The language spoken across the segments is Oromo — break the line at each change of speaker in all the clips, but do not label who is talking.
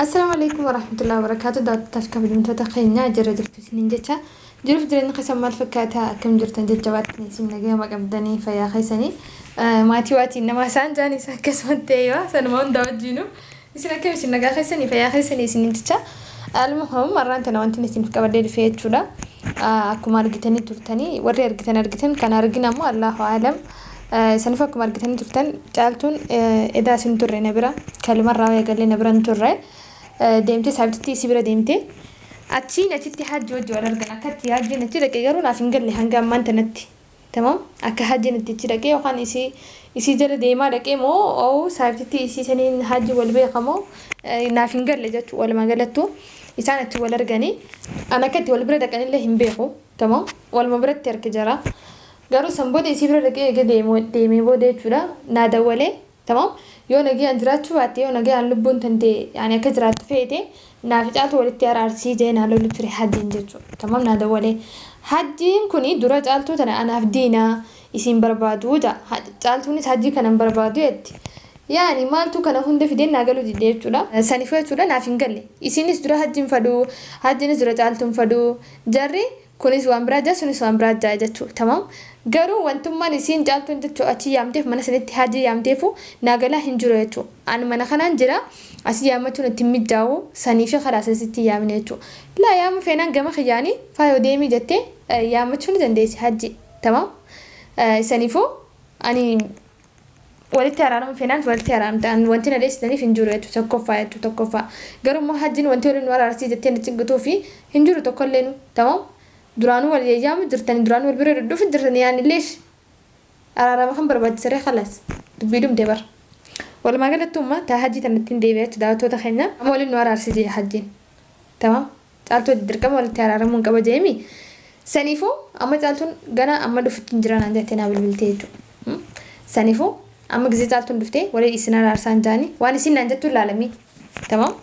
Assalaamu alaikum warahmatullahi wabarakaatu. Daawwattoota fi kabajamtoota keenya jira jirtu isiniin jecha jiruuf jireenya keessan maal fakkaata, akkam jirtan jajjabaatti isin nagayama qabdanii fayyaa keessanii maatii waatiin nama isaan jaan isa akkasumatti eeyyaa sanuma hundaa wajjinu isin akkam isin nagaa keessanii fayyaa keessanii isiniin jecha. Almuhum marraan tana wanti isiniif qabadee dhufe jechuudha. Akkuma argitanii turtanii warri argitan argitan kan argin ammoo Allahu aalam. Saniif akkuma argitanii turtan caaltuun edaa isin turre na bira kalumarraa eegalee na bira hin turre. Deemtee saabtitti isii bira deemtee achiin achitti hajji wajji wal argan akkatti hajjiin achi dhaqee garuu naaf hin galle hanga ammaan tanatti. Tamam akka hajjiin itti achi dhaqee yookaan isii jala deemaa dhaqee moo oo saabtitti isii saniin hajji wal beekamoo naaf hin galle jechuudha. Walumaa galattuu isaan achi wal arganii an akka itti wal bira dhaqanillee hin beeku. Tamam waluma biratti harka jara garuu san booda isii bira dhaqee eega deemee booda jechuudha naa dawwalee. Tamam yoo nagayaan jiraachuu baatte yoo nagayaan lubbuun tantee yaani akka jiraattu feete naaf caaltu walitti araarsii jee naa lolu ture hajjiin jechuudha. Tamam naa dawwalee hajjiin kuni dura caaltuu tana anaaf diinaa isiin barbaadu jaa caaltuunis hajjii kana hin barbaadu jetti. Yaani maaltu kana hunda fideen naa galuu didee jechuudha. Saniif jechuudha naaf hin galle. Isiinis dura hajjiin faduu hajjiinis dura caaltuun faduu jarri kunis waan biraa jaa sunis waan biraa jaa jechuudha. Tamam garuu wantummaan isiin caaltuun jechuudha achi yaamteef mana sanitti hajji yaamteefu naa galaa hin jiru jechuudha. Ani mana kanaan jira asii yaammachuun itti mijaa'u sanii fi karaa asitti yaamne jechuudha. Laa yaamu feenaan gama kiyyaanii faayoo deemii jettee yaammachuu ni dandeessi hajji. Tamam saniifuu ani walitti araaramu feenaan walitti araaramta wanti na dheessitaniif hin jiru jechuudha. Tokkoffaa jechuudha tokkoffaa garuu immoo hajjiin wanti waliin nu araarsii jettee na cinqituu fi hin jiru tokkollee nu. Tamam duraanuu wal yayyaamu jirtanii duraanuu wal bira dhudhuufi jirtanii yaani leesh araarama kan barbaachisaree khalaas dubbii dhumte bara. Walumaa galattuu taa hajjii tanatti hin deebi'e jechuudha daawwattoota keenya amma waliin nu araarsii jee hajjiin. Tamam caaltuu dirqama walitti araaramuu hin qaba jeemi. Saniifuu amma caaltuun gana amma dhufutti hin jiran jettee naa bilbiltee jechuudha. Saniifuu amma gisee caaltuun dhuftee waliin isin araarsaan jaanii waan isin naan jettu ilaalamii. Tamam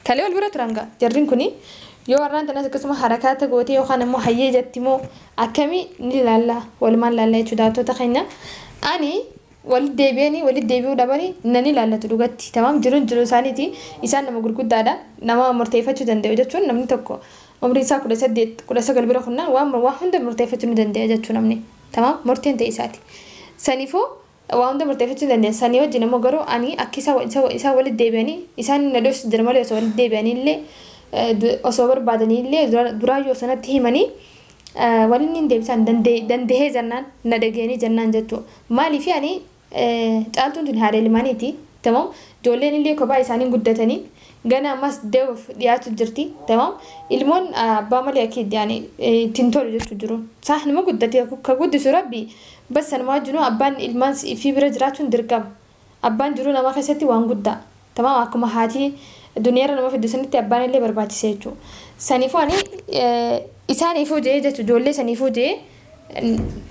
kalee wal bira turan gaa jarriin kuni yoo warraan tanas akkasuma harakaata gootee yookaan immoo hayyee jetti moo akkamii ni ilaalla walumaan ilaalla jechuudha daawwattoota keenya. Ani walitti deebi'anii walitti deebi'uu dhabanii nan ilaallatu dhugatti. Tamam jiruun jiruu isaaniiti isaan nama gurguddaadha nama murteeffachuu danda'u jechuun namni tokko umriin isaa 18 19 bira kunnaan waan hunda murteeffachuu ni danda'a jechuun namni. Tamam murteen ta'e isaati. Saniifuu waan hunda murteeffachuu ni danda'a. Sanii wajjin immoo garuu ani akka isaa walitti deebi'anii isaan na dhoofsu jira malee osoo walitti deebi'anii illee osoo barbaadanii illee duraayyoo sanatti himanii waliin hin deebisan dandahee jennaan na dhageenii jennaan jechuudha. Maaliif ani caaltuun tun haadha ilmaaniiti. Tamam ijoolleen illee kophaa isaanii guddatanii gana ammas deemuuf dhiyaatu jirti. Tamam ilmoon abbaa malee akka yaani ittiin tolu jechuu jiru. Saa nama guddate ka guddisu rabbi bas sanuma wajjinuu abbaan ilmaan ifii bira jiraachuun dirqama. Abbaan jiruu nama keessatti waan guddaa. Tamam akkuma haati duniyaarra nama fiddu sanitti abbaan illee barbaachise jechuudha. Saniifuu ani isaaniifuu jee jechuudha ijoollee saniifuu jee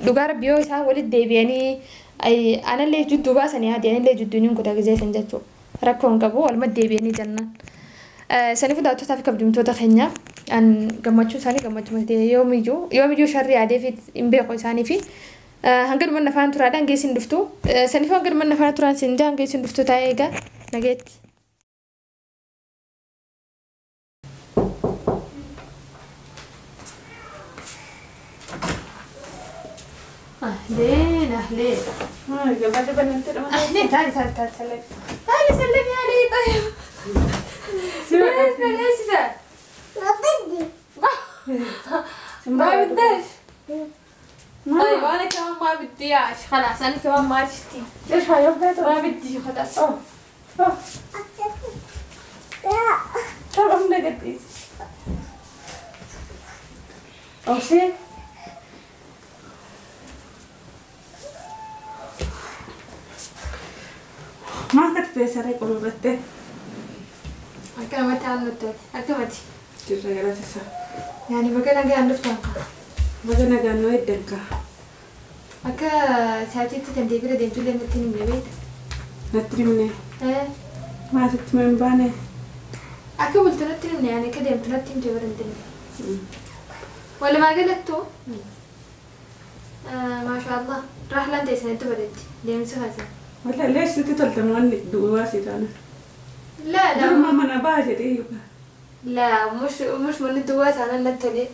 dhugaa rabbi yoo isaan walitti deebi'anii anallee jidduu baasanii haati anallee jidduu niin kutaa gisee san jechuudha. Rakkoo hin qabu walumatti deebi'anii jennaan. Saniifuu daawwattootaa fi kabajamtoota keenya an gammachuu isaanii gammachuu malee yoomiyyuu sharri yaadee fi hin beeku isaanii fi hanga dhuma nafaan turaadha hanga isin dhuftu. Saniifuu hanga dhuma nafaan turaan isin jaa hanga isin dhuftu taa'ee egaa nageetti. أهلين أهلين. أهلين تعالي تعالي تعالي سلمي تعالي سلمي علي. طيب ليش ده؟
ما بدي
ما بديش. طيب أنا كمان ما بدي إياش خلاص أنا كمان ما أشتي.
ليش هاي
ما بدي خلاص.
لا
طب أمنا قد أوصي ما كنت saree qulqullattee.
Akkamatti aannutti akkamatti.
Jirra galatisa.
Yaani baga nagaan dhuftan kaa.
Baga nagaan nu eddan kaa.
Akka saatiitti dandee bira deemtullee natti hin himne beekta.
Natti himne. Maa sitti himee hin baane.
Akka bultu natti himne yaani akka deemtu natti himte bara hin dinne. Walumaa galattuu maashaallah raaxlaan ta'e sanatti bareetti deemsi kaasan.
والله ليش ستي تلتم واني دوا سيتانا.
لا لا
Duruma mana baha jedhee yookaan.
لا مش من الدوات أنا نتولي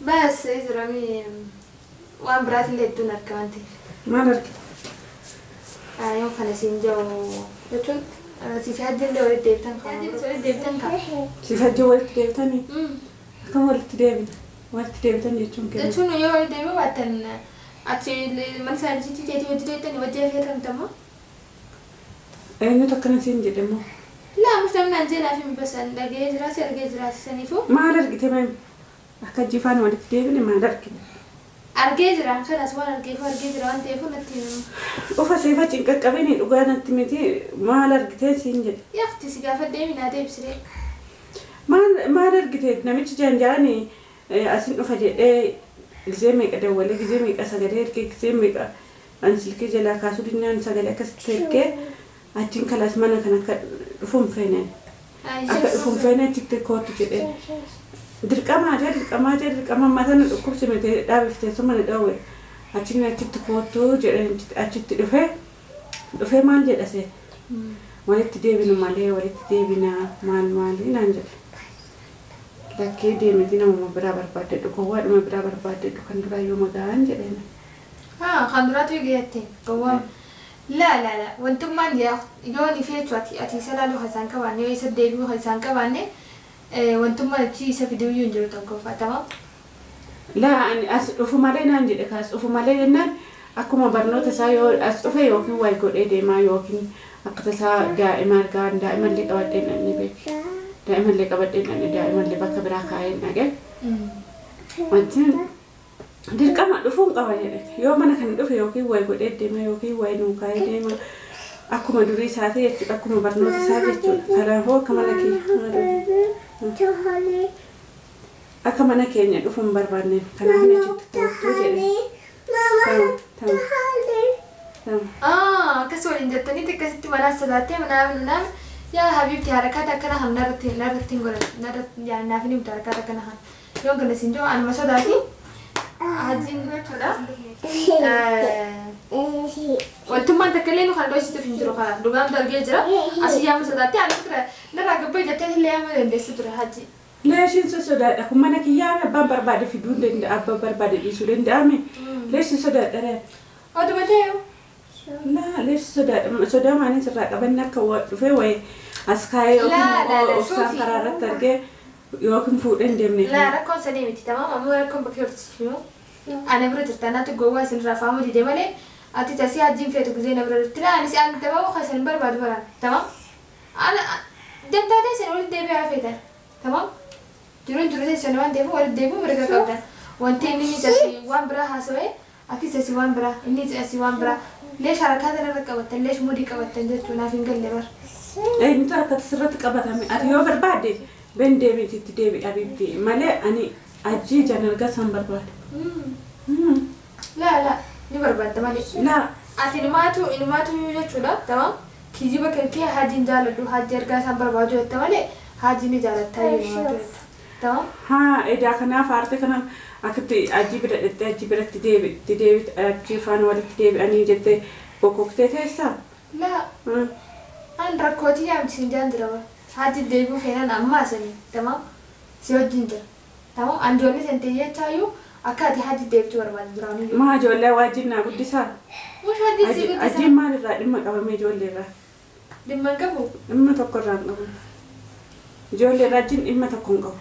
بس إجرامي وان برات اللي دون أركانتي
Maal argite?
يوم خلاصين جو jechuun siif haddillee walitti deebitan qaba. Walitti deebitan qaba.
Siif hajji walitti deebitanii? Akkam walitti deebina? Walitti deebitan jechuun kenna.
Jechuun yoo walitti deebi'uu baattan achi mana isaaniitti teetii hojii deettanii wajjin affeeramtamoo?
Eenyutu akkana siin jedhe immoo?
Laa mux namni an jeenaaf hin basan dhaga'ee jiraas argee jiraas saniifuu
Maal argite mee? Akka hajji faana walitti deebine maal argite?
argee jiraan kanas waan argeefu argee jira waan ta'eef natti himu.
Ufa seefa cinqaqqabini dhugaa natti miti maal argite siin jedhe.
Yaafti si gaafa deemi naa deebisiree.
Maal argite namichi jaanjaani asin dhufa jedhee gisee meeqa dawwalee gisee meeqa sagalee ergee gisee meeqa ani silkii jalaa kaasuu dinnaan sagalee akkasitti ergee achiin kalaas mana kana akka dhufuun feeneen. Akka dhufuun feeneen achitti kootu jedhee. Dirqamaa jee dirqamaa jee dirqama mataa na dhukkubsi miti dhaabiftee suma na dhowwe achiin achitti kootu jedhee achitti dhufee dhufee maal jedha see walitti deebinu malee walitti deebina maal maali naan jedhe. Lakkee deemiti namuma biraa barbaadadhu gowwaadhuma biraa barbaadadhu kan duraa yoo magaan jedheen.
Kan duraatu eegatte gowwaa. La la la wantummaan yoo ni feechu ati isa laaluu kan isaan qabaanne yoo isa deebi'uu kan isaan qabaanne wantummaan achi isa fiduu iyyuu hin jiru tokkoffaa tamam.
Laa ani as dhufu malee naan jedhe kaas dhufu malee jennaan akkuma barnoota isaa yoo as dhufe yookiin wayi godhee deemaa yookiin akka tasaa daa'ima argaa daa'imallee qabadhee dhaqne beeki. Daa'imallee qabadhee dhaqne daa'imallee bakka biraa kaa'ee dhaqe. Wanti dirqama dhufuun qaba jedhe yoo mana kana dhufe yookiin wayi godhee deema yookiin wayi nuu kaa'ee deema akkuma durii isaati jechuudha akkuma barnoota isaa jechuudha. Kanaafuu akka mana keenya akka mana keenya dhufuun hin barbaanne kanaaf achitti koottuu jedhe.
Akkas waliin jettanitti akkasitti mana sodaattee manaa yaa habiibti harakaata akkana kan narratti narratti hin godhan narratti naaf hin himtu harakaata akkana kan yoon kana siin jiru anuma sodaati hajjiin jechuudha. Wantummaan takka illee nu kan dhoksituuf hin jiru kana dhugaan dargee jira asii yaama sodaattee ani ture narraa gabbee jettee illee yaama dandeessi ture hajji.
Leeshiin sosodaadha kun mana kiyyaame abbaan barbaade fiduu hin danda'a abbaan barbaade dhiisuu danda'ame leeshiin sodaadha ree.
Oduma ta'e
Laa leeshiin sodaadha sodaa maaliin sirraa qabanne akka dhufee wayi as kaa'ee yookiin obsaan karaa irratti argee yookiin fuudhee hin deemne.
Laa rakkoon sadii miti tamaam ammoo rakkoon bakka horsiisu ana bira jirta naatu gowwaa isin irraa faamuu dide malee ati tasii hajjiin feetu gisee na bira jirti laa anis ani tabaa'u kan isin barbaadu baraan tamaam ana dantaa ta'e isin walitti deebi'aa feetan tamaam jiruun jiru isin waan ta'eef walitti deebi'uu mirga qabdan wanti inni tasii waan biraa haasawee ati tasii waan biraa inni tasii waan biraa leesh harakaata irra qabattan leesh mudii qabattan jechuun naaf hin galle bar.
Eenyutu harkatti sirratti qabatame ati yoo barbaadde ben deebiiti itti deebi'i abiibti malee ani ajjii ijaan argaa isaan barbaade.
Laa laa ni barbaadda malee.
Laa
Ati inumaatu jechuudha tamam kijiba kan kee hajjiin jaaladhu hajji argaa isaan barbaadu jette malee hajji ni jaalattaa inumaatu jetta tamam.
Haa edaa kanaaf aarte kanaaf akkatti ajjii bira dhaqxee ajjii biratti deebi'ti deebi'ti ajjii faana walitti deebi'anii jettee bokoktee teessaa?
Laa an rakkootii yaamti siin jaan jira bara hajji deebi'uu feenan ammaa sanii tamam si wajjin jira tamam an ijoollee san ta'ee jechaayyuu akka ati hajji deebitu barbaadu duraanii.
Maa ijoollee wajjin naa guddisaa?
Mush hajji si guddisaa?
Ajjiin maalirraa dhimma qabame ijoolleerraa?
Dhimma hin qabu?
Dhimma tokkorraa hin qabu. Ijoolleerraa ajjiin dhimma tokko hin qabu.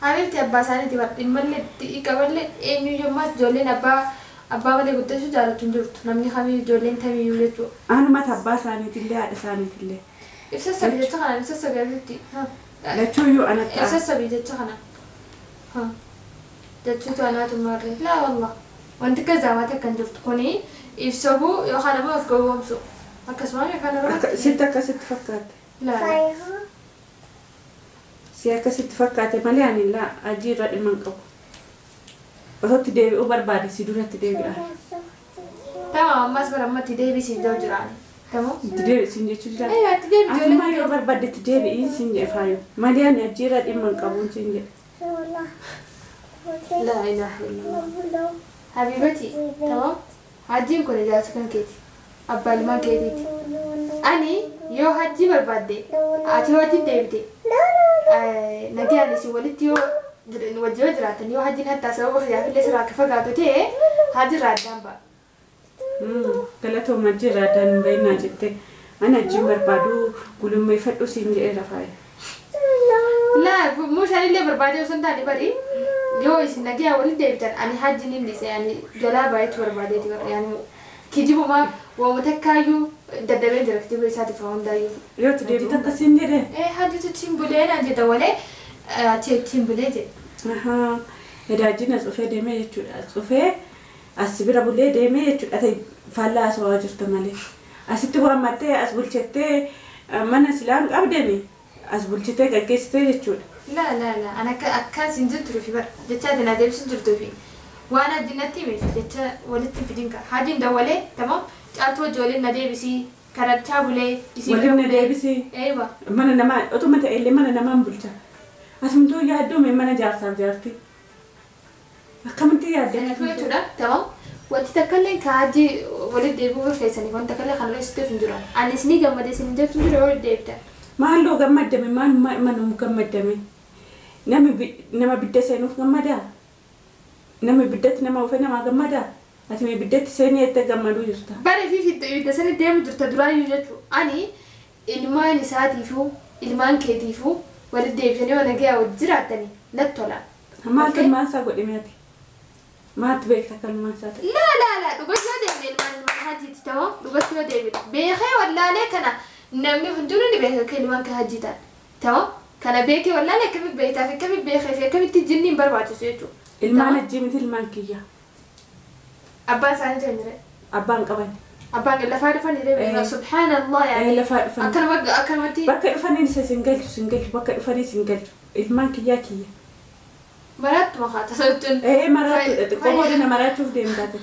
Habiibti abbaa isaaniiti bar dhimmallee qaballee eenyuyyuu ammaas ijoolleen abbaa abbaa malee guddachuu jaalatu hin jirtu namni kamiyyuu ijoolleen tamiyyuu jechuudha.
Anumata abbaa isaaniitillee haadha isaaniitillee.
Ibsa sabii jecha kana ibsa sabii habiibti.
Lachuuyyuu anatti.
Ibsa sabii jecha kana. Jechuutu anaatu maarree laa wallah wanti gazaamaati akkan jirtu kuni ibsabuu yookaan ammoo of gowwoomsu akkasuma yookaan
Oromoo. Sitti akkasitti fakkaate.
Laa.
Si akkasitti fakkaate malee ani laa ajjii irraa dhimma hin qabu. Osoo itti deebi'uu barbaade si duratti deebi'a.
Tamam ammas bara ammatti deebisiin jiru jiraani. Tamam.
Itti deebisiin jechuu jira.
Ee itti deebi ijoollee.
Ati yoo barbaadde itti deebi'iin siin jedhe faayu. Malee ani ajjii irraa dhimma hin qabuun siin jedhe.
Laa ilaaha illallah. Habiibati tamam hajjiin kun ijaarsa kan keeti. Abbaa ilmaan keetiiti. Ani Yoo hajji barbaadde ati yoo hajji deebite nagaan isin walitti yoo wajji yoo jiraatan yoo hajjiin hattaa sababa kiyyaaf illee sirraa akka fagaatu ta'e hajji irraa addaan ba'a.
Galatooma hajji irraa addaan hin bahinaa jette. Ani hajjiin barbaadu gulummeeffadhu siin jedheera faaya.
Laa muushaan illee barbaadee osoo hin taane bari yoo isin nagaa walitti deebitan ani hajjiin hin dhiise ani jalaa baay'eetu barbaadeeti yaani kijibumaa waanuma takkaayyuu daddabee jira kijiba isaatiif waan hundaayyuu.
Yoo itti deebite akkasiin jedhe.
Hajjitu ittiin bulee naan jedha walee ati ittiin bulee jedhe.
Ahaa. Hajjiin as dhufee deemee jechuudha. As dhufee as bira bulee deemee jechuudha. Ati faallaa haasawaa jirta malee. Asitti waammattee as bulchettee mana silaan qabdeni as bulchitee gaggeessitee jechuudha.
La la la ana akkas hin jirtuufi bara jecha ati na deebisu jirtuufi waan hajjiin natti himeef jecha walitti hin fidin ka hajjiin dawwalee tamam caaltuu wajji waliin na deebisii kadhachaa bulee isii bira
Waliin na
bulee.
deebisii.
Eewa.
Mana namaa otuma ta'ellee mana namaan bulcha. Asumtuu yaadduume mana jaarsaaf jaarti. Akkamitti yaaddee
Saniifuu jechuudha tamam wanti takka illee ka hajji walitti deebi'uu feesaniif wanti takka illee kan reessituuf hin jiru. Ani isinii gammadee isin jettu hin jiru yoo walitti deebitan.
Maaloo gammaddame maal manum gammaddame. Nama bidda seenuuf gammadaa? Nama biddatti nama ofe namaa gammadaa? Ati mee biddatti seenii jettee gammaduu jirta.
Bare fi ibidda sani deemu jirta duraayyuu jechuudha. Ani ilmaan isaatiifuu ilmaan keetiifuu walitti deebisanii yoo nagaa wajji jiraattanii natti tola.
Maaltu ilmaan isaa godhime ati? Maaltu beekta akka ilmaan isaa ta'e?
La la la dhugatti yoo deebine ilmaan ilmaan hajjiiti ta'oo dhugatti yoo deebine beekee wallaalee kana namni hundinuu ni beeka akka ilmaan ka hajjii ta'an ta'oo kana beekee wallaalee akkamitti beektaa fi akkamitti beekee fi akkamitti jinni hin barbaachisu jechuudha.
Ilmaan hajjii miti ilmaan kiyya.
Abbaan isaanii jiran jira.
Abbaan qaban.
Abbaan lafaa dhufan jedhee subhaanallah yaani.
Lafaa dhufan.
Akkanuma akkanumatti.
Bakka dhufaniin isa sin galchu sin galchu bakka dhufanii sin galchu ilmaan kiyyaa kiyya.
Maraattu maqaa tasattuun.
Maraattuudha xiqqoo booda na maraachuuf deemtaate.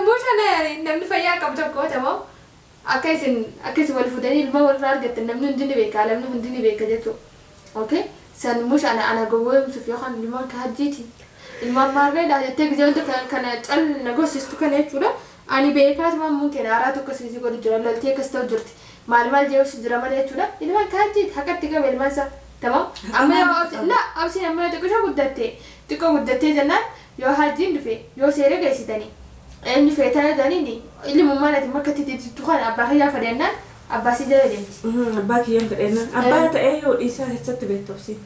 Mucaan yaani namni fayyaa qabu tokko ta'oo akka isin wal fuudhanii ilma walirraa argattan namni hundi ni beeka namni hundi ni beeka jechuudha. Okay san mucaan ana gowwoomsuuf yookaan ilmaan ka hajjiiti. Ilmaan maarree jettee gisee wanta kana cal na gossistu kana jechuudha. Ani beekaatuma mun keenya haaraa tokko siisii godhu jira loltee akkas ta'u jirti. Maal maal jechuus jira malee jechuudha. Ilmaan ka hajjiiti haqatti qaba ilmaan isaa. Tamam amma yoo la absiin amma yoo xiqqoo guddatte xiqqoo guddattee jennaan yoo hajjiin dhufe yoo seera geessitanii eenyu feetaa yoo ta'anii ilmummaan ati makka itti kana abbaa kiyyaa fedhannaan abbaa si jala deemti.
Abbaa kiyyaan fedhannaan abbaa ta'ee yoo dhiisaa keessatti beektu obsiin.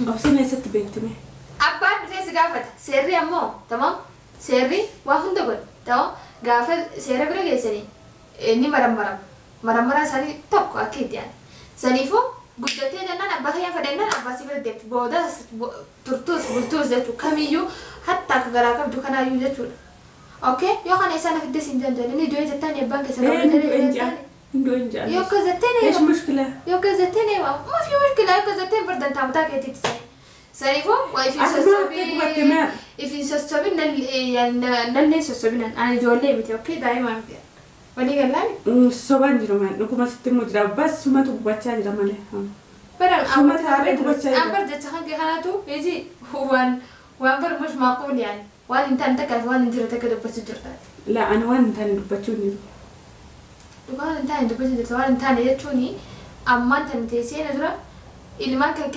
Obsiin eessatti beektime?
Abbaan dhufee si gaafata seerri ammoo tamam seerri waa hunda godha tamam gaafa seera bira geessanii inni marammarama marammaraa isaanii tokko akka itti aanu saniifuu guddattee jennaan abbaa kiyyaa fedhannaan abbaa si bira deemti boodas turtuus bultuus jechuudha kamiyyuu hatta akka garaa qabdu kanaayyuu jechuudha. Okay yoo kana isaan afidde siin danda'an inni du'ee jettaan abbaan keessa
Hin du'e.
Yoo akkas jetteen
ايش مشكلة؟
yoo akkas jetteen ma fi mushkila yoo akkas jetteen bardan taamutaa keetiitti sani. Saniifuu waa ifin sossobii ifin sossobii nallee sossobinan ani ijoollee miti okay daa'ima miti. Walii gallaani?
Sobaan jiru maal dhuguma sitti immoo jira bas sumatu gubachaa jira malee.
Baran
Suma taaree gubachaa jira.
Ambar jecha kan kee kanaatu iji waan waan bar mush maaquul yaani waan hin taane takka waan hin jirre takka dubbachuu jirta.
La ani waan hin taane dubbachuu hin jiru.
Dhugaa waan hin taane dubbachuu jirta waan hin taane jechuuni ammaan tan teessee na dura ilmaan kan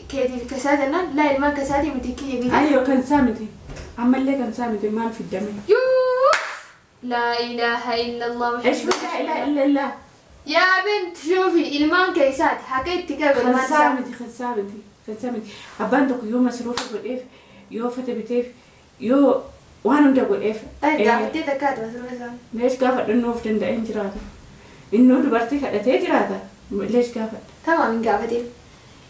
keetiif kasaa jennaan laa ilmaan kasaatii miti kiyya gidi.
Ayyoo kan isaa miti ammallee kan isaa miti maal fiddame?
Yuu laa ilaaha illallah.
ايش لا اله الا الله.
Yaa bint shuufi ilmaan keessaati haqa itti qabe
Kan
ilmaan
isaa
isaa.
miti kan isaa miti kan isaa miti abbaan tokko yoo masruufa godheef yoo uffata biteef yoo waan hunda godheef.
Gaafattee takkaatu masruufa isaa.
Leesh gaafadhu inni of danda'ee hin jiraatu. Innuu dubartii kadhatee jiraata. Leesh gaafadha.
Tamam hin gaafatin.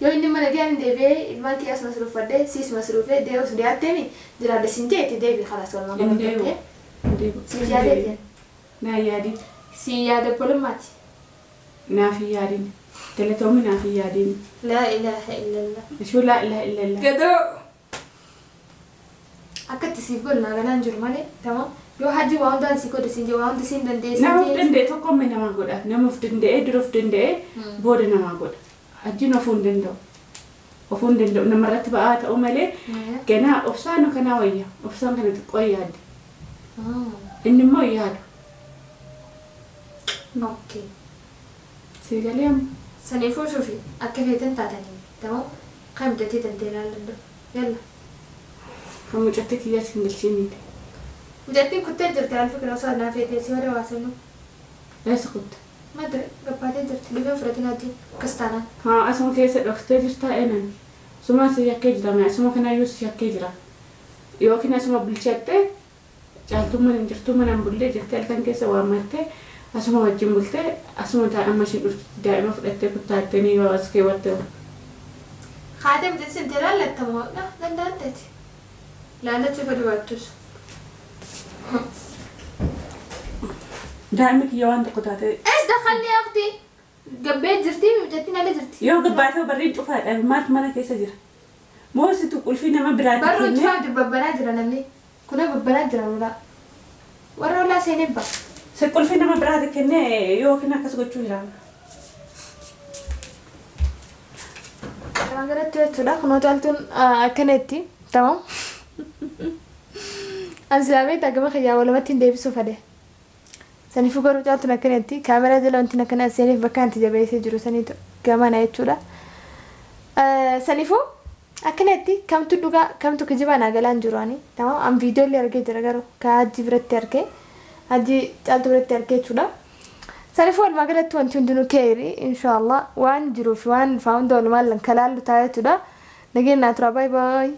Yoo inni mana ga'an deebi'ee ilmaan kiyyaas masruufadhee siis masruufee deemus dhiyaatteemi jiraadha siin jee itti deebi khalaas walumaa
Hin
galatti.
deebi'u. Hin deebi'u.
Siin yaadee jira.
Naa yaadin.
Siin yaada bolummaati.
Naaf hin yaadin. Galatoomni naaf hin yaadin.
Laa ilaaha illallah.
Ishuu laa ilaaha illallah.
Gadoo. Akka itti siif godhu naa galaan jiru malee tamam yoo hajji waa hundaan si godhe siin jee waa hundi siin danda'e
Nama of
siin jee.
danda'e tokko amma namaa godha. Nama of danda'e dura of danda'e booda namaa godha. Hajjiin ofuu hin danda'u. Ofuu hin danda'u. Namarratti ba'aa ta'u malee ganaa obsaan kanaa wayya. Obsaan kana xiqqoo yaadde. Inni immoo yaadu.
Okay.
Sii galee amma.
Saniifuu shufi akka feetan taatanii tamam kan mucattii tantee ilaalladhu. Yalla.
Kan mucattii kiyyaas hin galchiiniiti.
Mucattiin kuttee jirti alfi kira osoo naa feetee si warra waasannu.
Eessa kutte?
Madre gabbaatee jirti dhufee fudhatin hajji akkas taanaan.
Haa asuma keessa dhoksitee jirtaa eenan. Suma si yakkee jira mee asuma kanaayyuu si yakkee jira. Yookiin asuma bulchattee caaltuun mana hin jirtuu mana hin bullee jettee halkan keessa waammattee asuma wajjin bultee asuma amma ishiin dhuftu daa'ima fudhattee kuttaattee ni as keewwatte.
Haatee mucattii sintee ilaallattamoo danda'anteeti. Laallachuu fedhu baattus.
Daa'imni kiyya waan tokko taate.
Es dakhalni yaa Gabbee jirti mucattiin ala jirti.
Yoo gabbaatee barriin cufaadha maaltu mana keessa jira? Moo situ qulfii nama biraatti
Barruun
kennee?
cufaa jiru babbanaa jira namni. Kuna babbanaa jira lolaa. Warra olaa seenee ba.
Si qulfii nama biraatti kennee yookiin akkas gochuu jira.
Kanaan galatti jechuudha. Kunoo caaltuun akkanatti. Tamam. Ani silaamee gama kiyyaa walumatti hin deebisuu fade. Saniifuu garuu caaltuun akkanatti kaameraa jala wanti akkana seeneef bakka anti jabeessee jiru saniitu gamana jechuudha. Saniifuu akkanatti kamtu dhugaa kamtu kijibaa naa galaan jiru ani. Tamam an viidiyoo illee argee jira garuu ka hajji biratti argee hajji caaltuu biratti argee jechuudha. Saniifuu walumaa galatti wanti hundinuu keeri inshaallah waan jiruuf waan faa hunda walumaan kalaallu ta'a jechuudha. Nageenyaa tura baay'ee baay'ee.